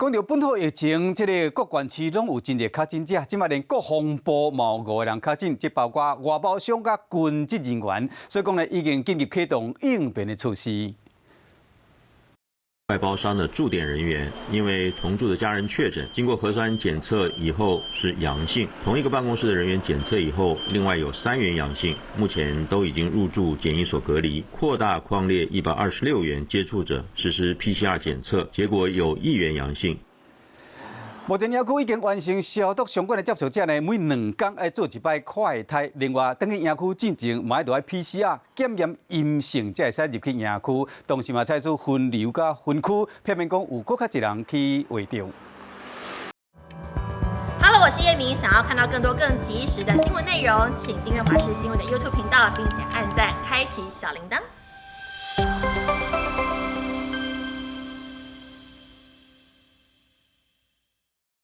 講著本土疫情，這个各縣市攏有真濟確診者，這馬連國防部嘛有五个人確診，這包括外包商佮軍職人員，所以講呢，已經緊急啟動應變的措施。外包商的駐點人員，因為同住的家人確診，經過核酸檢測以後是陽性。同一個辦公室的人員檢測以後，另外有三員陽性，目前都已經入住檢疫所隔離。擴大匡列126員接觸者實施 PCR 檢測，結果有一員陽性。目前野區已經完成消毒，相關的接觸者呢，每2工愛做一擺快篩。另外，轉去營區進前，嘛愛著愛 PCR 檢驗陰性，才會使入去營區。同時嘛，採取分流佮分區，避免講有閣較濟人去秽著。 Hello，我是葉明，想要看到更多更及時的新聞內容，請訂閱華視新聞的 YouTube 頻道，並且按讚，開啟小鈴鐺。